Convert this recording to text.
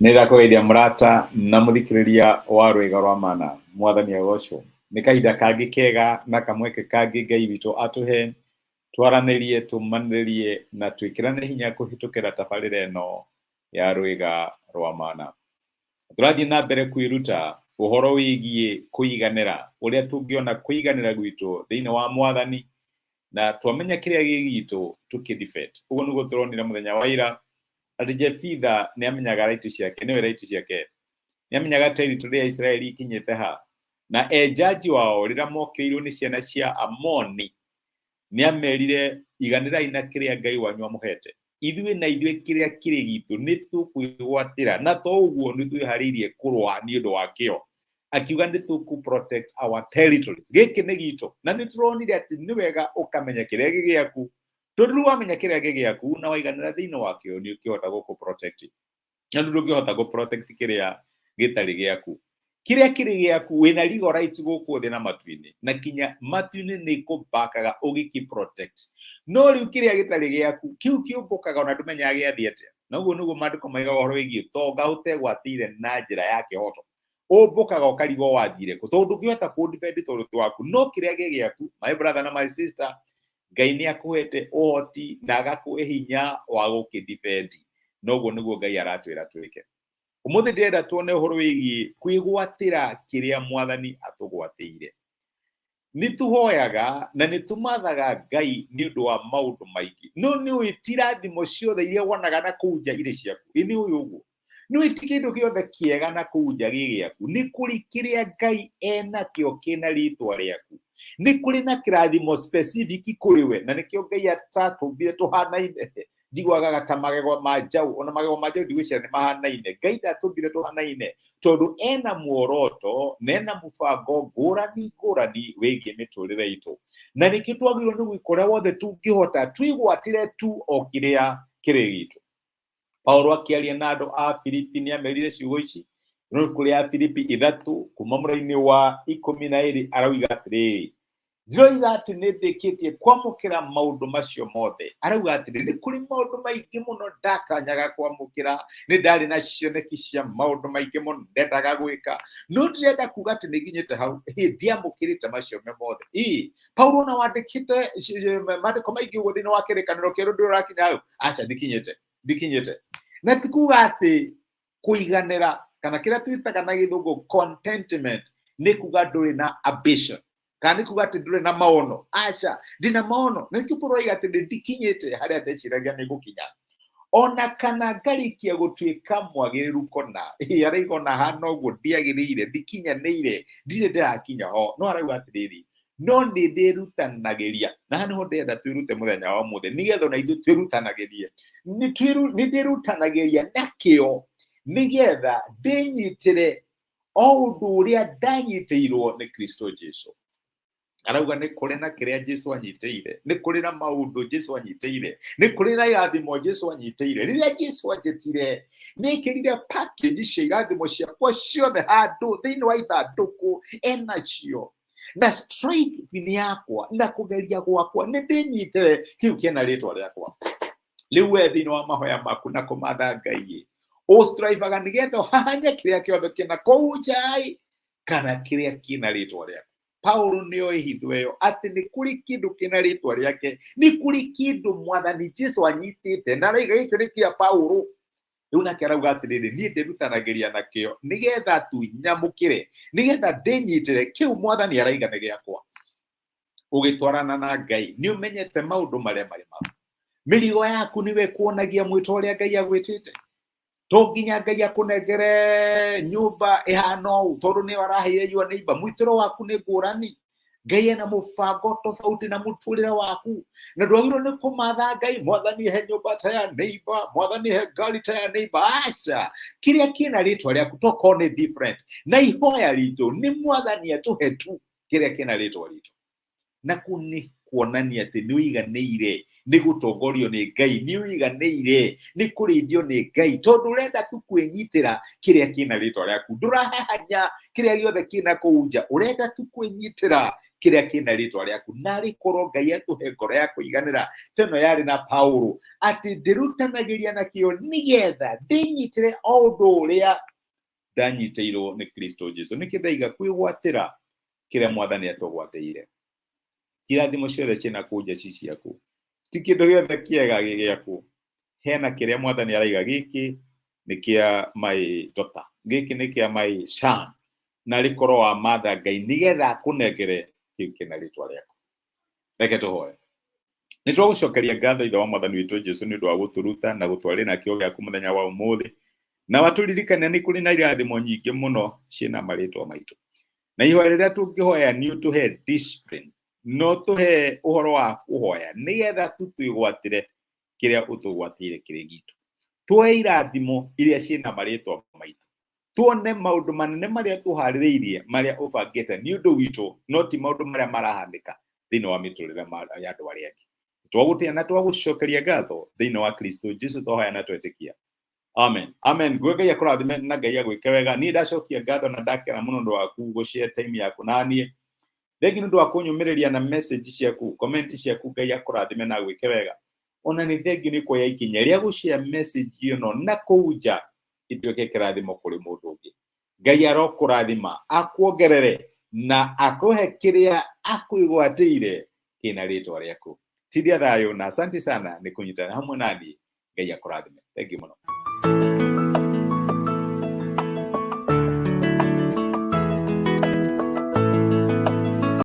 Nĩ ndakũgeithia mũrata na mũthikĩrĩria wa Rwĩga rwa Mana, Mwathani agocwo. Nĩ kahinda kangĩ kega na kamweke kangĩ Ngai witũ atũhe twaranĩrie, tũmanĩrĩrie na twĩkĩrane hinya kũhĩtũkĩra tabarĩra ĩno ya Rwĩga rwa Mana. Tũrathiĩ na mbere kwĩruta ũhoro wĩgiĩ kũiganĩra, ũrĩa tũngĩona kũiganĩra gwitũ thĩinĩ wa Mwathani na twamenya kĩrĩa gĩ gitũ tũkĩ defend. Ũguo nĩguo tũronire mũthenya wa ira atĩ Jefitha nĩ amenyaga right ciake, nĩwe right ciake. Nĩ amenyaga territory ya Isiraeli ikinyĩte ha. Na e jaji wao rĩrĩa mokĩrĩirwo nĩ ciana cia Amoni, nĩ amerire iganĩrai na kĩrĩa Ngai wanyu amũhete. Ithuĩ na ithuĩ kĩrĩa kĩrĩ gitũ nĩ tũkwĩgwatĩra, na to ũguo nĩ twĩharĩirie kũrũa nĩ ũndũ wakĩo. Akiuga nĩ tũkũ protect our territories. Gĩkĩ nĩ gitũ. Na nĩ tũronire atĩ nĩ wega ũkamenya kĩrĩa gĩ gĩaku, tondũ rĩu wamenya kĩrĩa gĩ gĩaku na waiganĩra thĩinĩ wakĩo nĩ ũkĩhota gũkũ protect. Na ndũngĩhota gũ protect kĩrĩa gĩtarĩ gĩaku. Kĩrĩa kĩrĩ gĩaku wĩna legal rights gũkũ thĩ na matu-inĩ, na kinya matu-inĩ nĩ kũbakaga ũgĩkĩ protect. No rĩu kĩrĩa gĩtarĩ gĩaku kĩu kĩũmbũkaga ona ndũmenyaga gĩathiĩ atĩa. Na ũguo nĩguo maandĩko maigaga ũhoro wĩgiĩ ũtonga ũtegwatĩire na njĩra ya kĩhoto. Ũmbũkaga ũkarigwo wathire kũ, tondũ ndũngĩhota kũ defend tondũ ti waku. No kĩrĩa gĩ gĩaku, my brother na my sister, Ngai nĩ akũhete ũhoti na agakũhe hinya wa gũkĩ defend. Na ũguo nĩguo Ngai aratwĩra twĩke. Ũmũthĩ ndĩrenda tuone ũhoro wĩgiĩ kwĩgwatĩra kĩrĩa Mwathani atũgwatĩire. Nĩ tũhoyaga na nĩ tũmathaga Ngai nĩ ũndũ wa maũndũ maingĩ, no nĩ ũĩ ti irathimo ciothe iria wonaga na kũu nja irĩ ciaku. Ĩ nĩ ũĩ ũguo? Nĩ ũĩ ti kĩndũ gĩothe kĩega na kũu nja gĩ gĩaku. Nĩ kũrĩ kĩrĩa Ngai enakĩo kĩna rĩtwa rĩaku. Nĩ kũrĩ na kĩrathimo specific kũrĩ we, na nĩkĩo Ngai atatũmbire tũhanaine. Njiguaga ta magego ma njaũ, ona magego ma njaũ ndigwĩciria nĩ mahanaine. Ngai ndatũmbire tũhanaine tondũ ena muoroto na ena mũbango ngũrani ngũrani wĩgiĩ mĩtũrĩre itũ, na nĩkĩo twagĩrĩirwo nĩ gwĩka ũrĩa wothe tũngĩhota twĩgwatĩre tu o kĩrĩa kĩrĩ gitũ. Paulo akĩaria na andũ a Filipi nĩ amerire ciugo ici, no kũrĩ a Filipi 3 kuma mũraini wa 12 arauga atĩrĩrĩ, ndiroiga atĩ nĩ ndĩkĩtie kwamũkĩra maũndũ macio mothe. Arauga atĩrĩ, nĩ kũrĩ maũndũ maingĩ mũno ndatanyaga kwamũkĩra, nĩ ndarĩ na cioneki cia maũndũ maingĩ mũno ndendaga gwĩka, no ndirenda kuga atĩ nĩ nginyĩte hau, ĩ ndiamũkĩrĩte macio me mothe. Ĩ Paulo ona wandĩkĩte maandĩko maingĩ ũguo thĩinĩ wa kĩrĩkanĩro kĩerũ ndũrĩ ũrakinya hau? Aca, ndikinyĩte, ndikinyĩte. Na ti kuga atĩ kũiganĩra kana kĩrĩa twĩtaga na gĩthũngũ contentment nĩ kuga ndũrĩ na ambition, kana nĩ kuga atĩ ndũrĩ na maono. Aca, ndĩna maono, na nĩkĩo Paulo oiga atĩ ndikinyĩte harĩa ndeciragia nĩ gũkinya, ona kana ngarĩkia gũtuĩka mwagĩrĩru kona. Ĩ araiga ona hana ũguo ndiagĩrĩire, ndikinyanĩire, ndirĩ ndĩrakinya ho. No arauga atĩrĩrĩ, no nĩ ndĩrutanagĩria. Na haha nĩho ndĩrenda twĩrute mũthenya wa ũmũthĩ, nĩgetha ona ithuĩ twĩrutanagĩrie. Nĩ ndĩrutanagĩria na kĩo nĩgetha ndĩnyitĩre o ũndũ ũrĩa ndanyitĩirwo nĩ Kristo Jesu. Arauga nĩ kũrĩ na kĩrĩa Jesu anyitĩire, nĩ kũrĩ na maũndũ Jesu anyitĩire, nĩ kũrĩ na irathimo Jesu anyitĩire. Rĩrĩa Jesu anjĩtire, nĩ ekĩrire package cia irathimo ciakwa ciothe handũ thĩinĩ wa ithandũkũ enacio, na striving yakwa na kũgeria gwakwa nĩ ndĩnyitĩre kĩu kĩna rĩtwa rĩakwa. Rĩu we thĩinĩ wa mahoya maku na kũmatha Ngai, ũstrivaga nĩgetha ũhahanye kĩrĩa kĩothe kĩna kũu nja kana kĩrĩa kĩna rĩtwa rĩaku. Paulo nĩ oĩ hitho ĩyo atĩ nĩ kũrĩ kĩndũ kĩna rĩtwa rĩake, nĩ kũrĩ kĩndũ Mwathani Jesu anyitĩte, na araiga gĩkĩ nĩ kĩa Paulo. Rĩu nake arauga atĩrĩrĩ, niĩ ndĩrutanagĩria nakĩo nĩgetha tu nyamũkĩre, nĩgetha ndĩnyitĩre kĩu Mwathani araiga nĩ gĩakwa. Ũgĩtwarana na Ngai nĩ ũmenyete maũndũ marĩa marĩ maku. Mĩrigo yaku nĩwe ĩkuonagia mwĩto ũrĩa Ngai agwĩtĩte. To nginya Ngai akũnengere nyũmba ĩhana ũũ tondũ nĩyo araheire your neighbor. Mwĩtĩro waku nĩ ngũrani. Ngai ena mũbango tofauti na mũtũrĩre waku, na ndwagĩrĩirwo nĩ kũmatha Ngai, Mwathani he nyũmba ta ya neighbor, Mwathani he ngari ta ya neighbor. Aca, kĩrĩa kĩna rĩtwa rĩaku tokorwo nĩ different, na ihoya ritũ nĩ Mwathani atũhe tu kĩrĩa kĩna rĩtwa ritũ. Na kũu nĩ kuonania atĩ nĩ ũiganĩire nĩ gũtongorio nĩ Ngai, nĩ ũiganĩire nĩ kũrĩithio nĩ Ngai, tondũ ũrenda tu kwĩnyitĩra kĩrĩa kĩna rĩtwa rĩaku. Ndũrahahanya kĩrĩa gĩothe kĩna kũu nja, ũrenda tu kwĩnyitĩra Kĩrĩa kĩna rĩtwa rĩaku. Narĩ korwo Ngai atũhe ngoro ya kũiganĩra ta ĩno yarĩ na Paulo, atĩ ndĩrutanagĩria na kĩo nĩgetha ndĩnyitĩre o ũndũ ũrĩa ndanyitĩirwo nĩ Kristo Jesu. Nĩkĩ ndaiga kwĩgwatĩra kĩrĩa Mwathani atũgwatĩire? Irathimo ciothe ciĩna kũu nja ci ciaku, ti kĩndũ gĩothe kĩega gĩ gĩaku. Hena kĩrĩa Mwathani araiga, gĩkĩ nĩ kĩa my daughter, gĩkĩ nĩ kĩa my son, na rĩkorwo wa matha Ngai nĩgetha akũnengere kĩu kĩna rĩtwa rĩaku. Reke tũhoe. Nĩ twagũcokeria ngatho, Ithe wa Mwathani witũ Jesu, nĩ ũndũ wa gũtũruta na gũtwarĩra na kĩo gĩaku mũthenya wa ũmũthĩ, na watũririkania nĩ kũrĩ na irathimo nyingĩ mũno ciĩna marĩtwa maitũ, na ihoya rĩrĩa tũngĩhoya nĩ ũtũhe discipline, no tũhe ũhoro wa kũhoya nĩgetha tu twĩgwatĩre kĩrĩa ũtũgwatĩire kĩrĩ gitũ. Tuoe irathimo iria ciĩna marĩtwa maitũ, tuone maũndũ manene marĩa tũharĩrĩirie, marĩa ũbangĩte nĩ ũndũ witũ, no ti maũndũ marĩa marahanĩka thĩinĩ wa mĩtũrĩre ya andũ arĩa angĩ. Twagũtĩa na twagũcokeria ngatho thĩinĩ wa Kristo Jesu, twahoya na twetĩkia, amen, amen. Ngwe Ngai akũrathime na Ngai agwĩke wega. Niĩ ndacokia ngatho na ndakena mũno ũndũ waku gũshare time yaku na niĩ. Thengi nĩ ũndũ wa kũnyũmĩrĩria na message ciaku, comment ciaku. Ngai akũrathime na agwĩke wega. Ona nĩ thengi nĩ kuoya ikinya rĩa gũshare message ĩno na kũu nja ituĩke kĩrathimo kũrĩ mũndũ ũngĩ. Ngai arokũrathima, akuongerere na akũhe kĩrĩa akwĩgwatĩire kĩna rĩtwa rĩaku. Tindia thayũ na asanti sana nĩ kũnyitana hamwe naniĩ. Ngai akũrathime. Thengi mũno.